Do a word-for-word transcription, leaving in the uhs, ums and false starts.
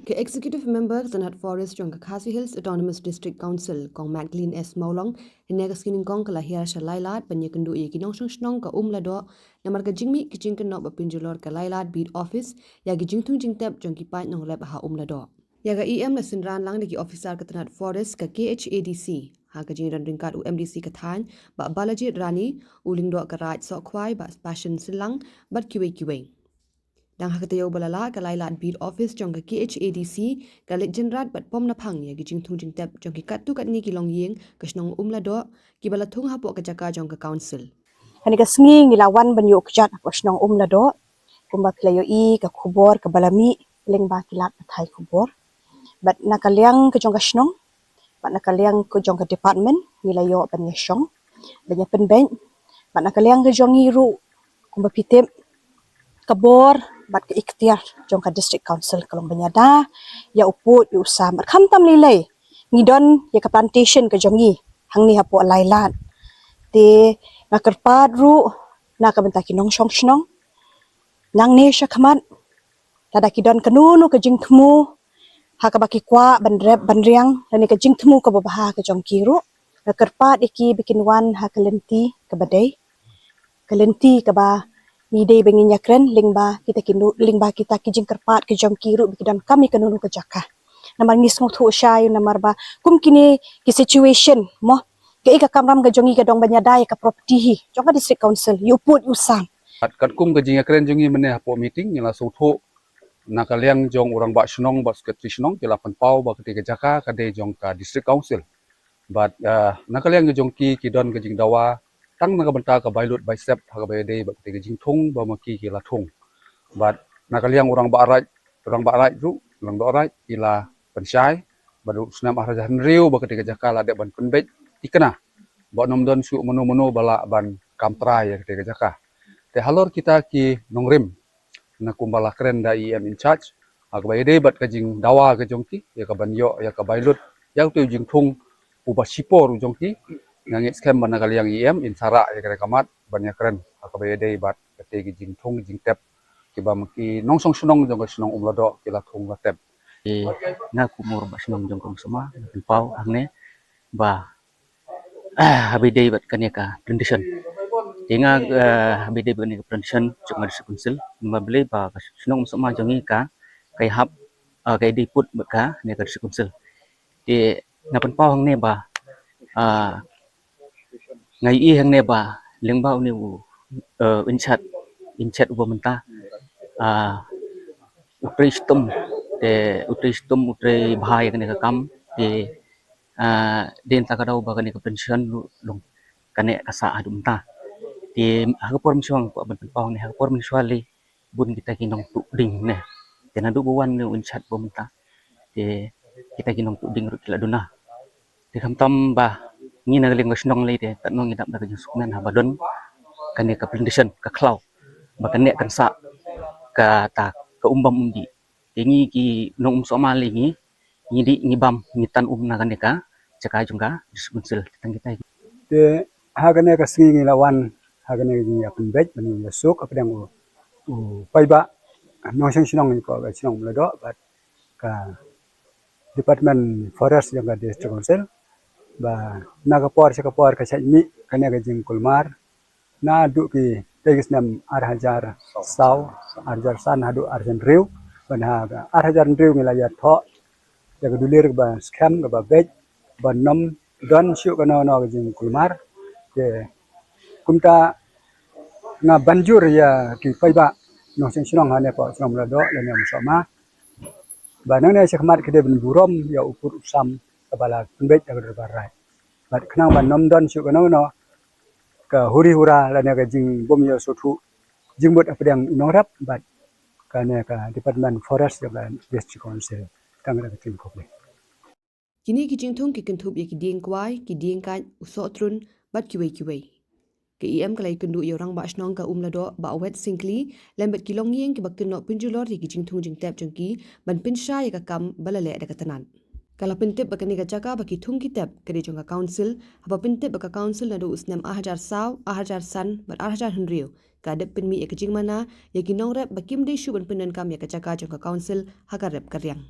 Ka Executive Member ka tnat Forest jong ka Khasi Hills Autonomous District Council, Kong Maclean S Mawlong, hynne ka sngi Nyngkong ka la hiar sha Lailad ban ïakynduh ïa ki nongshong shnong ka Umladoh, namar ka jingmih ka jingkynnoh ba pynjulor ka Lailad Beat Office ïa ki jingthung jingtep jong ki paid nongrep ha Umladoh. Ïa ka E M la synran lang da ki officer ka tnat Forest ka K H A D C ha ka jingdon ryngkat u M D C ka thaiñ, Bah Balajied Rani, u Lyngdoh ka Raid Sohkhwai, Bah Passion Syllang, bad kiwei kiwei. Dang ha ka taïew ba la lah, ka Lailad Beat Office jong ka K H A D C ka leit jynrat bad pom naphang ïa ki jingthung jingtep jong ki katto katne ki longïing ka shnong Umladoh, kiba la thung hapoh ka jaka jong ka Council. Kane ka sngi ngi la wan ban ïuh kjat hapoh shnong Umladoh, kumba phi la ïohi ka khubor kaba la mih lyngba ki lad pathai khubor. Bad na ka liang ka jong ka shnong, bad na ka liang ka jong ka department, ngi la ïoh ban ïashong, ban ïapynbeit. Bad na ka liang ka jong ngi ruh, kumba phi tip, ka bor bad ka iktiar jong ka District Council ka long ban ïada ïa u pud ïa u sam. Bad khamtam lei lei, ngi don ïa ka plantation ka jong ngi hangne hapoh Lailad. Te nga kyrpad ruh na ka bynta ki nongshong shnong, nangne shakhmat, lada ki don kano kano ka jingthmu ha kaba ki kwah ban rep ban riang, lane ka jingthmu kaba bha ka jong ki ruh, nga kyrpad ïa ki ba kin wan ha ka lynti kaba dei, ka lynti kaba ngi dei ba ngin ïakren lyngba kita ki nu-, lyngba kita ki jingkyrpad ka jong ki ruh, ba ki donkam ïa kano kano ka jaka. Namar ngi sngewthuh shai, namar ba kum kine ki situation, mo, kaei ka kamram ka jong ngi ka dang ban ïada ïa ka property hi jong ka District Council, ïa u pud ïa u sam. Bad katkum ka jingïakren jong ngi mynne hapoh meeting, ngi la sngewthuh na ka liang jong u rangbah shnong bad secretary shnong ki la pynpaw ba katei ka jaka ka dei jong ka District Council. Bad, ah, na ka liang ka jong ki, ki don ka jingdawa tang na ka bynta ka bai lut bai sep ha kaba ïadei bad katei ka jingthung ba ma ki ki la thung. Bad na ka liang u rangbah raid, u rangbah raid ruh, u Lyngdoh Raid, ki la pynshai bad u snem ar hajar hynriew ba katei ka jaka la dep ban pynbeit thikna, ba ym don shuh mano mano ba lah ban kam trai ïa katei ka jaka. Te halor kita ki nongrim, na kumba la kren da E M in charge, ha kaba ïadei bad ka jingdawa ka jong ki ïa ka ban ïoh ïa ka bai lut ïa utei u jingthung uba shipor u jong ki, nga ngeit skhem ba na ka liang E M in sa rah ïa ka rek ka mat ban ïakren ha kaba ïadei bad katei ka jingthung jingtep kiba ma ki nongshong shnong jong ka shnong Umladoh ki la thung la tep. Te nga kum u rangbah shnong jong ka Umsoma, nga pynpaw hangne ba, ah, haba ïadei bad kane ka plantation. Te nga, ah, haba ïadei bad kane ka plantation jong ka District Council, namar balei ba ka shnong Umsoma jong ngi ka, ka ïahap, ah, ka ïadei pud bad kane ka District Council. Te nga pynpaw hangne ba, ah, nga ïohi hangne ba lyngba une u, eh, in charge, in charge uba mynta, ah, u trei shitom, te u trei shitom, u trei bha ïa kane ka kam, te, ah, dei na kata ka daw ba kane ka plantation ruh long kane ka sah haduh mynta. Te ha ka por mynshuwa nga kwah ban pynpaw ne, ha ka por mynshuwa lei bun kita ki nongtuh ding ne. Te naduh ba wan une u in charge ba mynta, te kita ki nongtuh ding ruh ki la duna. Te khamtam ba ngi na ka liang ka shnong lei, te katno ngi dap da ka jingsngewkmen haba don kane ka plantation, ka khlaw, ba kane kan sah kata ka um bam um dih. Te ngi ki nong Umsoma lei ngi, ngi dih ngi bam, ngi tan um na kane ka jaka jong ka District Council. Te tang kita. Te ha kane ka sngi ngi la wan ha kane ka jingïapynbeit ban ïasuk hapdeng u, u paidbah nongshong shnong jong ka shnong Umladoh bad ka Department Forest jong ka District Council, ba na ka por sha ka por ka shait mih kane ka jingkulmar naduh ki, tei ki snem ar hajar saw, ar hajar san haduh ar hajar hynriew. Bad ha ka ar hajar hynriew ngi la ïathoh ïa ka dulir kaba skhem kaba beit, ba ym don shuh kano kano ka jingkulmar. Te kumta nga ban jur ïa ki paidbah nongshong shnong hangne hapoh shnong Umladoh lane Umsoma, ba nangne shakhmat ki dei ban burom ïa u pud u sam kaba la pynbeit da ka dorbar raid. Bad khnang ba ym don shuh kano kano ka huri hura lane ka jingbym ïoh sngewthuh jingmut hapdeng u nongrep bad kane ka Department Forest jong ka District Council. Tang kata ka jingkhublei. Kine ki jingthung ki kynthup ïa ki dieng kwai, ki dieng kait, u sohtrun bad kiwei kiwei. Ka E M ka la ïakynduh ïa u rangbah shnong ka Umladoh, Bah Wet Syngkli, lem bad ki longïing kiba kynnoh pynjulor ïa ki jingthung jingtep jong ki ban pynshai ïa ka kam ba la leh da ka tnat. Ka la pyntip ba kane ka jaka ba ki thung ki tep ka dei jong ka Council, haba pyntip ba ka Council naduh u snem ar hajar saw, ar hajar san bad ar hajar hynriew ka dep pynmih ïa ka jingmana ïa ki nongrep ba kim dei shuh ban pyndonkam ïa ka jaka jong ka Council ha ka rep ka riang.